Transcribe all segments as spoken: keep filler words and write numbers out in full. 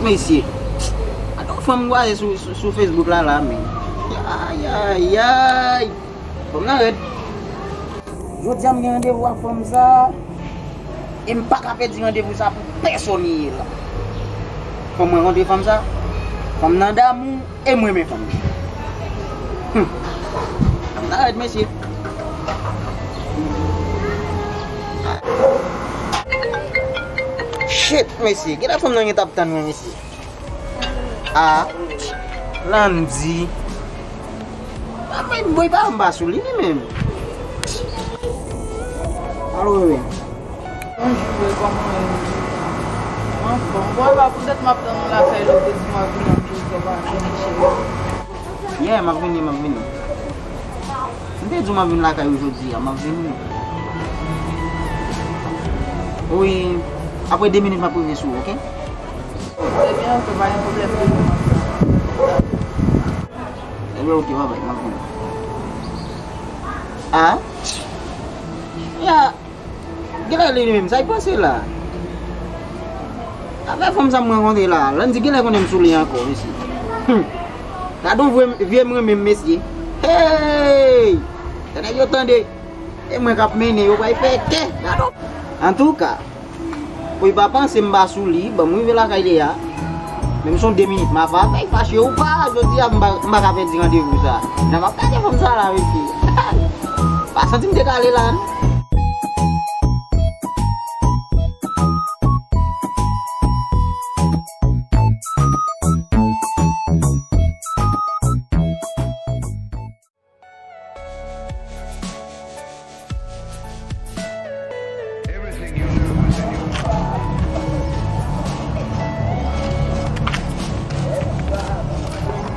Mesye, gade yon fanm m kwaze sou, sou, sou Facebook la, la, men. Ayayay! Fanm nan rèd. Jodi a m gen randevou ak fanm sa, e m pa ka pèdi randevou sa pou pèsonn ye la. Fò m rankontre fanm sa. Fanm nan damou, e m renmen fanm nan. Hmm. Fanm nan rèd, mesye. Shit, mesye. Genlè fanm nan gen t ap tann mwen, mesye. A, Landy. A, men, boy, pa anba sou li, li menm. Alo, bebe. Bonjou, e kòman w ye? Anfòm. Bon, e pa poutèt m ap tann ou lakay la, ou te di m w ap vin anpil, sa pa vini, cheri. Yeah, m ap vini, m ap vini. M te di w m ap vin lakay ou jodi a, m ap vini. Wi, apre de minit m ap rive sou ou, oke? Ebyen, oke, pa gen pwoblèm, de minit m ap vini. Ebyen, oke, babay, m ap vini. A? Ya. Genlè li menm, sa l pase la? Avèk fanm sa m rankontre la, Landy genlè konnen m sou li ankò, mesye. Hmm. Gade yon vye, vye m renmen m, mesye. Hey! Fè nèg yo tande. E mwen k ap mennen, yo pral fè kè. Gade yon. Antouka, pou l pa panse m pa sou li, ban m rive lakay li a. Menm si yon de minit, m ap avè l, fache ou pa, jodi a m pa, m pa ka pèdi randevou sa. Jan m ap gade fanm sa la, mesye. Pa santi m te kale la, non.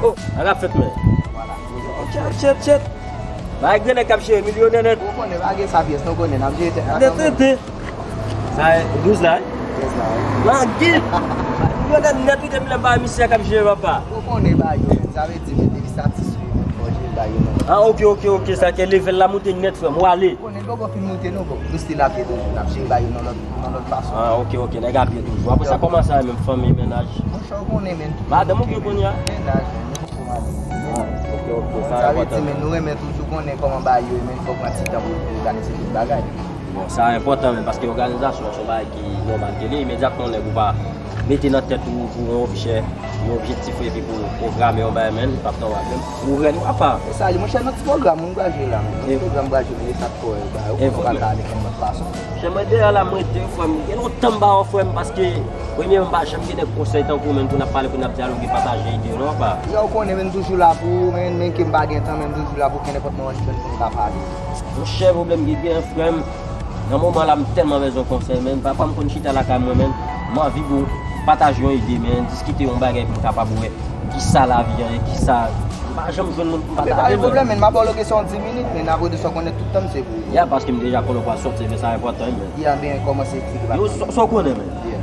Oh, sa k ap fèt, men? Tchèt, tchèt, tchèt. Bay grenn nèg k ap jere milyonè nèt. Ou konnen, pa gen sa pyès, nou konnen, n ap jere tèt la. Nèt rete. Sa e douz la, wi? Douz la, wi. Langit! Milyonè nèt, wi, depi lè m pa misye k ap jere, papa. Ou konnen ba yo, men, sa vle di, men, depi sa ti sou, men, fò jere ba yo, non. Ah, ok, ok, ok, sa ke level la moute nèt, frè m, ou ale. Ou konnen, l poko fin moute, non, bon. Nou still a pye toujou, n ap jere ba yo nan lòt, nan lòt fason. Ah, ok, ok, nèg a pye toujou. Apre sa, kòman sa ye menm, fanmi, mennaj? Monchè, ou konnen, men, tout. Madanm ou gen kounye a? Mennaj, men, nou poko madanm. Ah, ok, ok, sa enpòtan. Sa vle di, men, nou renmen toujou konnen kòman bagay yo ye, men, fòk pran ti tan pou nou òganize tout bagay. Bon, sa enpòtan, men, paske òganizasyon an se yon bagay ki nòmal ke li, imedyatman yon nèg ou pa mete nan tèt ou pou yon objè, yon objektif, epi pou pwograme yon bagay, men, li p ap nòmal, men. Ou rèd, papa. E sa li, monchè, nan ti pwogram, moun pral jwe la, men. Nan ti pwogram pral jwe, men, e sa k fò, e, ba, ou konnen ou pa ka ale kenn lòt fason. Monchè, mwen deyò la, m rete, frè m. Gen lontan m pa wè w, frè m, paske, premyèman, m pa janm gen nèg konsèy tankou w, men, pou n ap pale, pou n ap dyaloge, pataje ide yo, non, papa. Yo, ou konnen, men, m toujou la pou ou, men, men ke m pa gen tan, men, m toujou la pou kenn nenpòt moman ki jwenn pou m ka pale. Monchè, pwoblèm ki gen, frè m, nan moman la, m tèlman bezwen konsèy, men, papa, m konn chita lakay mwen, men, m anvi pou pataje yon ide, men, diskite yon bagay pou m kapab wè kisa lavi an ye, kisa, m pa janm jwenn moun pou m pataje, men. Papa, pa gen pwoblèm, men, m ap ba w kesyon di minit, men, apre de sa, w konnen tout tan m se pou ou. Ya, paske m deja konnen w pral sòti, men sa enpòtan, wi, men. Ya, ben, kòmanse eksplike bagay. Yo, sa, sa w konnen, men? Ya.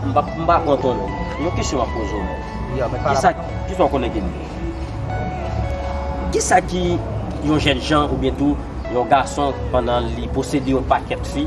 M pa, m pa pran ton non. Yon kesyon m ap poze w, men. Ya, men pa la. Kisa, kisa w konnen ki li? Kisa ki yon jènjan oubyen tou yon gason pandan li posede yon pakèt fi?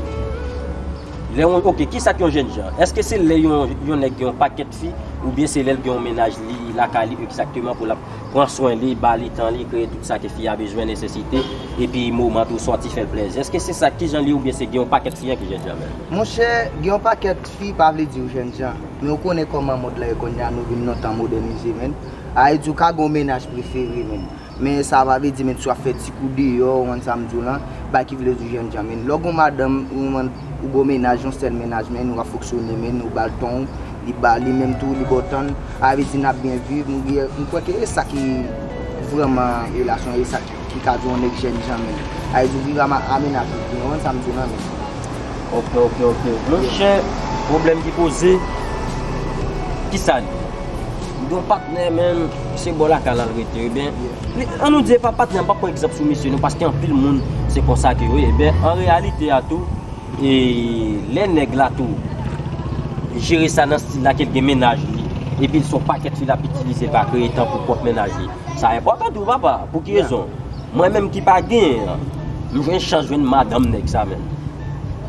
Lè yon, ok, kisa k yon jènjan? Èske se lè yon, yon nèg gen yon pakèt fi, oubyen se lè l gen yon mennaj li lakay li egzakteman pou l ap pran swen li, ba li tan li, kreye tout sa ke fi a bezwen, nesesite, epi moman tou sòti fè l plezi? Èske se sa, kijan li, oubyen se gen yon pakèt fi an ki jènjan menm? Monchè, gen yon pakèt fi pa vle di w jènjan, men ou konnen kòman mond lan ye kounye a, nou vin nan tan modènize, men. A vle di w ka gen yon mennaj prefere, men. Men sa pa vle di, men, si w ap fè ti kou deyò, ou konn sa m di w lan, bagay ki vle di w jènjan, men. Lè w gen yon madanm, ou, ou gen yon mennaj, yon sèl mennaj, men, ou ap fonksyone, men, ou ba l tan w, li ba, li menm tou, li ba w tan l, sa vle di n ap byen viv, m gen, m kwè ke e sa ki vrèman relasyon, e sa ki, ki ka di yon nèg jènjan, men. Sa vle di w viv a ma-, a mennaj ou, ou konn sa m di w lan, men. Ok, ok, ok. Monchè, pwoblèm ki poze, kisa li? M gen yon patnè, men, se bò lakay la l rete, ebyen, li, ann nou di, e pa patnè, m p ap pran egzanp sou misye, non, paske anpil moun, se konsa ke yo ye. Ebyen, an reyalite a tou, e lè nèg la tou jere sa nan stil la, ke l gen mennaj li, epi l se yon pakèt fi l ap itilize, l pa kreye tan pou pwòp mennaj li. Sa enpòtan tou, papa. Pou ki rezon? Mwen menm ki pa genyen an, m jwenn chans jwenn madanm nèg sa menm.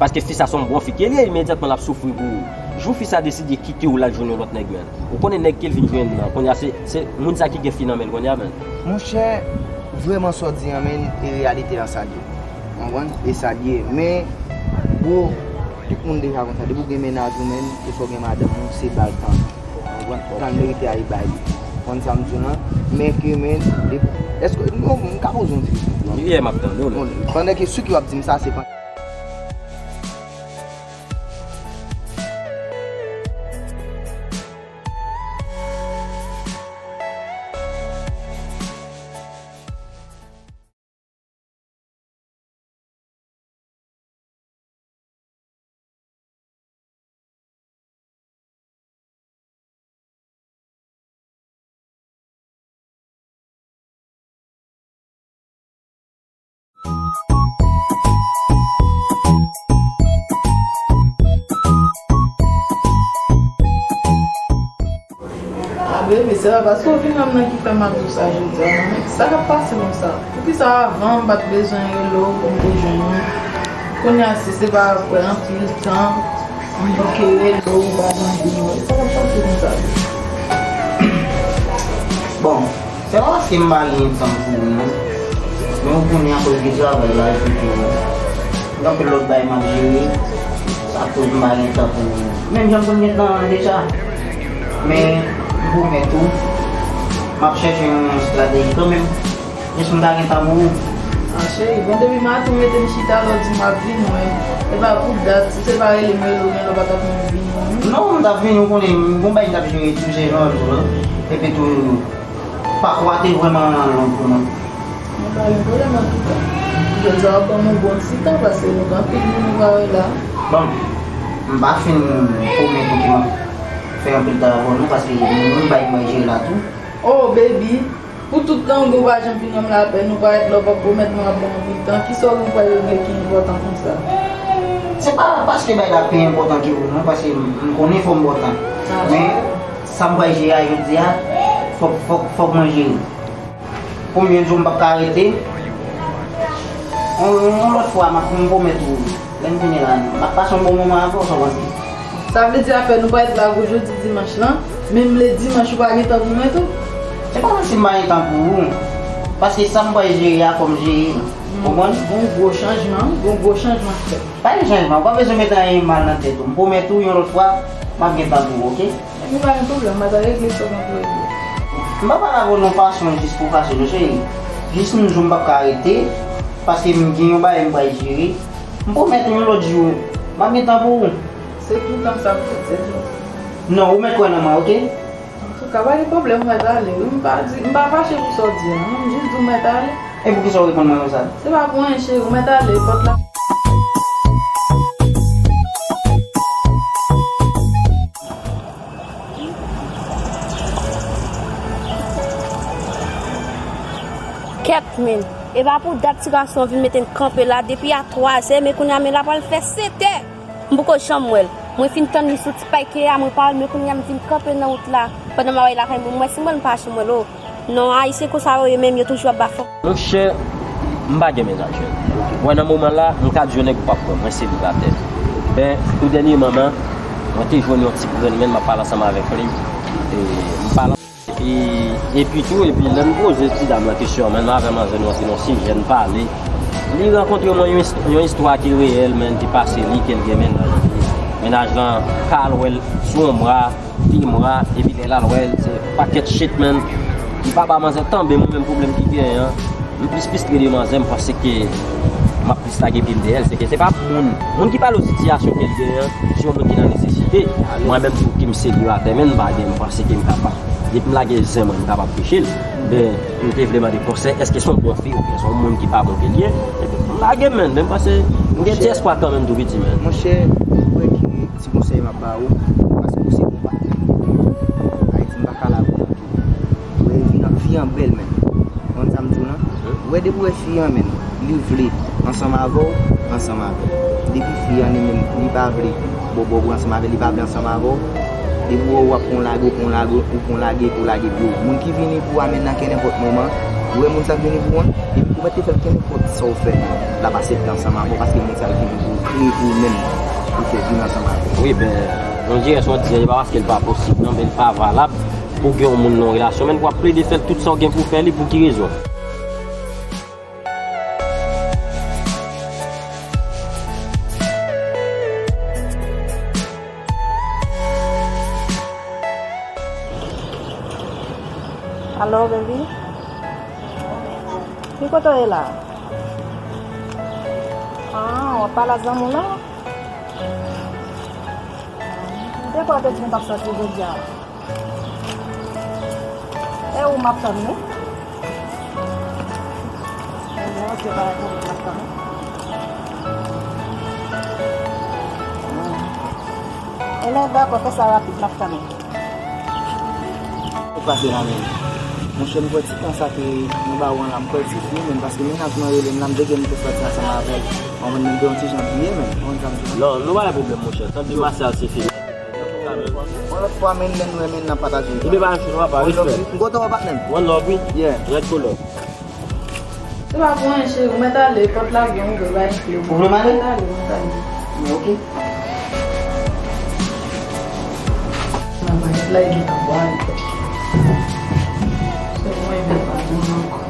Paske fi sa se yon bon fi ke li ye, imedyatman l ap soufri pou ou. Jou fi sa deside kite w, l al jwenn yon lòt nèg, menn. Ou konnen nèg ke l vin jwenn nan, kounye a se, se moun sa ki gen fi nan men l kounye a, menn. Monchè, vrèman sa w di an, menn, e reyalite an sa l ye. Ou konprann? E sa l ye. Men, bro, tout moun deja konn sa. Depi w gen mennaj ou, menn, oswa w gen madanm ou, se bal tan. Ou konprann? Tan merite a, e bay li. Konn sa m di w lan? Men ke, menn, depi, èske, non, m ka poze yon ti kesyon. Wi, m ap tande w la. Bon, pandan ke sou ki w ap di m sa, se pa Ah, bebe, se pa paske w vin nan m nan ki fè m ap di w sa jodi a, non. Sa k ap pase konsa? Poukisa avan m pa t bezwen rele w pou m te jwenn ou? Kounye a, si se pa apre anpil tan, m bouke rele w, ou pa janm vini wè. Sa k ap pase konsa? Bon, se pa paske m pa gen tan pou ou, non. Men ou konnen akoz de travay la, epi tou, gen anpil lòt bagay m ap jere, sa k koz m pa gen tan pou ou. Menm jan m konn gen tan an deja. Men, m pwomèt ou, m ap chèche yon estrateji kanmenm. Jis m ta gen tan pou ou. Ah, cheri, bon, depi maten w mete m chita la, w di m w ap vini, men se pa pou dat, si se pa rele m, rele w, gen lè w pa t ap menm vini, non. Non, m t ap vini, ou konnen, m gon bagay m t ap jere tou, se jan w ap di w lan. Epi tou, pafwa te vrèman long pou mwen. Mwen pa gen pwoblèm antouka. Jodi a w ap ban m yon bon ti tan, paske nou gen anpil moun nou pa wè la. Bon, m pa fin pwomèt ou ke m ap fè anpil tan avè w non, paske m gen yon bagay mwen jere la tou. Oh, baby, pou tout tan ou pa janm vin rann m lapè, nou parèt la, w p ap pwomèt mwen w ap ban m anpil tan, kisa w gen pou al regle ki enpòtan konsa? Se pa paske bagay la pi enpòtan ke ou non, paske m, m konnen fò m ba w tan. Ah. Men, sa m pral jere a jodi a, fòk, fòk, fòk mwen jere. Konbyen jou m p ap ka rete? Yon, yon lòt fwa, m ap, m pwomèt ou, lè m vini la, m ap pase yon bon moman avè w, sa w panse? Sa vle di afè nou pa ret la pou jodi dimanch lan, menm le dimanch ou pa gen tan pou mwen tou? Se pa kòmsi m pa gen tan pou ou, paske sa m pral jere a, fò m jere l. Ou konprann? Gon gwo chanjman, gon gwo chanjman k fèt. Pa gen chanjman, ou pa bezwen mete anyen mal nan tèt ou. M pwomèt ou, yon lòt fwa, m ap gen tan pou ou, oke? Epi pa gen pwoblèm, m ap regle sa w gen pou regle. M pa pale avè w nan fason jis pou fache non, cheri. Jis yon jou m p ap ka rete, paske m gen yon bagay m pral jere. M pwomèt ou yon lòt jou, m ap gen tan pou ou. Se toutan sa pou fèt, se tou. Non, ou mèt kwè nan mwen, oke? Antouka, pa gen pwoblèm, ou mèt ale wi. M pa di, m pa fache pou sa w di a non, m jis di w mèt ale. E poukisa w reponn mwen konsa? Se pa pou anyen, cheri, ou mèt ale, pòt la. Kèt, men, e pa pou dat ti gason an vin mete n kanpe la depi a twazè, men kounye a, men la pral fè sèt è. M poko janm wè l. Mwen fin tann li sou ti pay ke a, mwen pa wè l, men kounye a m vin kanpe nan wout la. Pandan m ap al lakay mwen, m wè si m wè l, m pa janm wè l, o. Non, Ayisyen konsa yo ye menm, yo toujou ap ba fanm. Monchè, m pa gen mennaj, menn. Wè, nan moman la, m ka di yon nèg ou p ap pran, mwen selibatè. Men, tou dènyèman, mwen te jwenn yon ti grenn, menn, m ap pale ansanm avèk li. E, m pale E, epi tou, epi lè m poze ti dam lan kesyon, menn, m avè manzè nou antre nan sijè, n pale. Li rankontre mwen yon ist-, yon istwa ki reyèl, menn, ki pase li, ke l gen mennaj li. Mennaj lan ka al wè l sou yon mwa, de mwa, epi lè l al wè l, se pakèt shit, menn. Li pa ba manzè tanbe, mwen menm pwoblèm ki genyen an. M plis fristre de manzè, m panse ke m ap plis lage pye m dèyè l, se ke se pa moun, moun ki pale w sitiyasyon ke l genyen an, se yon moun ki nan nesesite. Mwen menm tou ki m selibatè, menn, m pa gen, m panse ke m kapab. Depi m lage zen mwen, m kapab peche l. Men, m te vle mande konsèy, èske se yon bon fi oubyen se yon moun ki pa bon ke l ye? M lage, menn, men m panse m gen ti espwa kanmenm tou piti, menn. Monchè, ou kwè ki ti konsèy m ap ba ou, paske ou se bon patnè m. Ayiti, m pa ka lage w. Ou wè, fi an, fi an bèl, menn. Konn sa m di w lan? Ou wè, depi w wè fi an, menn, li vle ansanm avè w, ansanm avè l. Depi fi an, li menm, li pa vle bòbò pou ansanm avè l, li pa vle ansanm avè w, depi w wè w ap pran lage, w pran lage, ou pran lage, epi w lage pou moun ki vini pou a, menn, nan kenenpòt moman, ou wè moun sa k vini pou an, depi ou mèt te fè l kenenpòt sa w fè, l ap aksepte ansanm avè w, paske moun sa l vini pou kreye pou ou menm, pou fè vin ansanm avè w. Wi, ben, Yon G S, yon G S, se pa paske l pa posib, non, men l pa valab pou gen yon moun nan yon relasyon. Men w ap plede fè l tout sa w gen pou w fè li, pou ki rezon? Alo, baby? Ki kote w ye la? Ah, w ap pale ak zanmi w la? Depi w te di m t ap soti jodi a. E ou m ap tann wi. Ebyen, ok, pa gen pwoblèm, m ap tann ou. Ebyen, dakò, fè sa rapid, m ap tann ou. Ou pase la menm. Monchè, m kwè ti tan sa ke nou ba ou an la, m kwè l sifi menm, paske mennaj mwen rele m la, m te gen pou sòti ansanm avè l. Mwen menm, m te yon ti jan bliye menm. Ou konn sa m di? Non, nou pa gen pwoblèm, monchè. Tann demasaj se fini. Yon lòt fwa, men, lè nou renmen, n ap pataje. Ebyen, pa anyen, papa, respè. M kontan wè w, patnè m. One love, wi. Yeah. Red color. Se pa pou anyen, cheri, ou mèt ale, pòt la gen ouvè, bay kle. Ou vle m ale? Ou mèt ale, ou mèt ale. Ok. Nan bagay la, e gentan bwè. Se mwen, men pa di m ankò.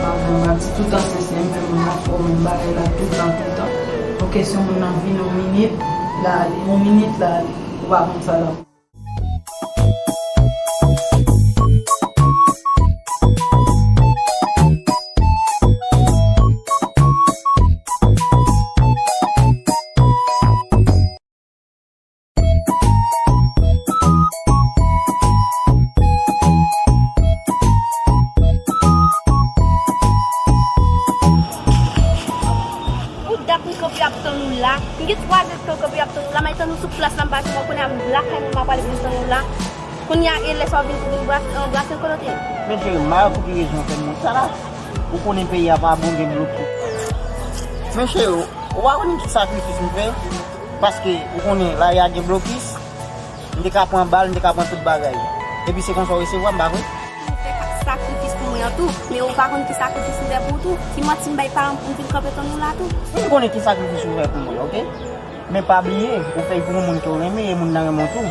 Bagay, m ap di toutan, se, se menm moun nan fè menm bagay la toutan, toutan. Ok, se yon moun nan vin yon minit, la ale, yon minit, la ale. Ou pa konn sa la. Pou dat m kanpe ap tann ou la. M gen twa zè tan kanpe ap tann ou la, m al tann ou sou plas la, m pa janm wè w, kounye a m lakay mwen, m ap pale pou m tann ou la. Kounye a, e lè sa w vin pou vin brase, anbrase l kote w te ye? Men cheri, m pa wè pou ki rezon w fè m monn sa la. Ou konnen peyi a pa bon, gen blokis. Men cheri, ou pa konn ki sakrifis m fè? Paske ou konnen lari a gen blokis. M te ka pran bal, m te ka pran tout bagay. Epi se konsa w resevwa m, pa vre? Ou fè sakrifis pou mwen an tou, men ou pa konn ki sakrifis m fè pou ou tou. Ki manti m bay pa m vin kanpe tann ou la tou. M konnen ki sakrifis ou fè pou mwen, ok? Men pa bliye, ou fè l pou yon moun ke w renmen, e moun nan renmen w tou.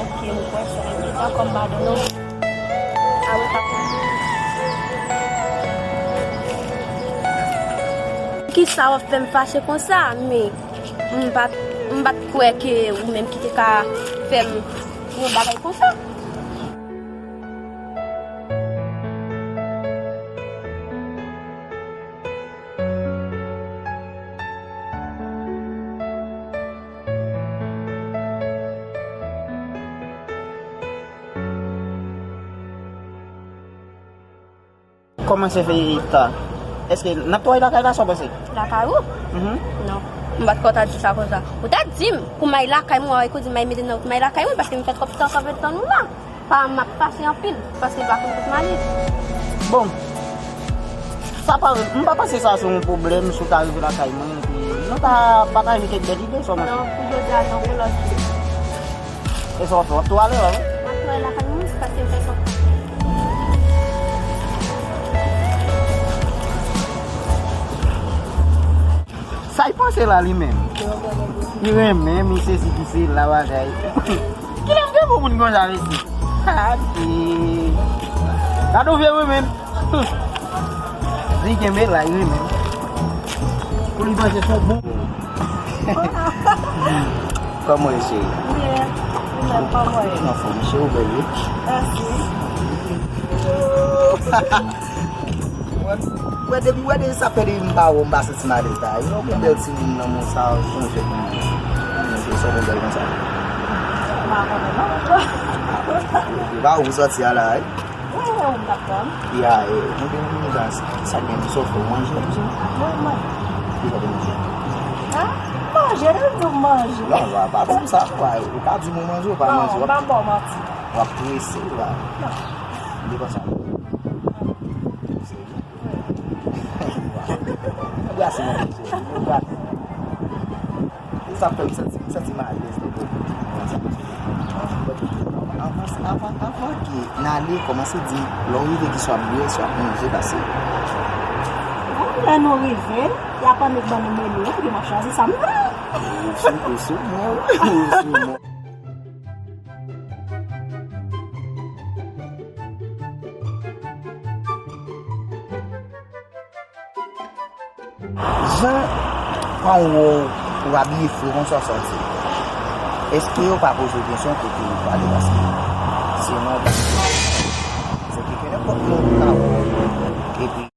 Ok, m kwè sa. Dakò, m padone w. A wi, papa. Poukisa w ap fè m fache konsa? Men m pa t, m pa t kwè ke ou menm ki te ka fè m yon bagay konsa. Kòman se fè ta? Èske n ap twalye lakay la, sa w panse? Lakay ou? Mhm. Non. M pa t kwè w ta di sa konsa. Ou ta di m pou m al lakay mwen, ou di m al mete nan wout, m al lakay mwen, paske m fè twòp tan kanpe tann ou la. Pa m ap fache anpil, paske m pa konn kote m ale. Bon, sa pa, m pa panse sa se yon pwoblèm si w ta rive lakay mwen, epi nou ta pataje kèk bèl ide, sa w panse? Non, pou jodi a, non, pou lòt jou. E sa w ap fè? W ap tou ale la, wi? M ap tou ale lakay mwen, paske m fè twòp. Sa y panse la, li menm? Li renmen, mi sezi ki se la bagay. Kilè m te pou moun konsa, mesye? Gade. Gade yon vye renmen. Li kenbe la, li renmen. Pou li panse se yon bon. Kòman w ye, cheri? Byen. Ou menm, kòman w ye? Anfòm, cheri, ou bèl, wi. Mèsi. Wè, depi, wè, depi sa fè depi m pa wè w, m pa santi m alèz la. Yon bon bèl timoun nan men w sa, sonje pou mwen. Sonje sa w konn bèl konsa. M pa konnen non. E pa ou ki sòti a la, wi. Wi, wi, m t ap tann. Ya, e, mwen te vin la, sa gen sa w fè w manje, konsa? Mwen manje. Ki sa w te manje? A? Manje, depi m di w manje. Non, pa, pa konsa, kwa, ou ka di m ou manje, ou pa manje, w ap, m pa ba w manti. W ap prese la. Non. M te panse a. Brase mwen, mesye. Brase. E sa fè m santi, m santi m alèz nan kò m. Anvan, anvan, anvan, anvan ke n ale, kòmanse di m lè w rive kisa w ap bwè, sa w ap manje, paske. Bon, lè nou rive, y ap annik ban nou meni, epi m ap chwazi sa m vle. Ou sou, ou sou mwen, ou sou mwen. Ou wè w abiye fre konsa, sa w di. Èske yo pa poze w kesyon kote ou prale? Paske se nan w pa. Se ke nenpòt moun ka wè w. Epi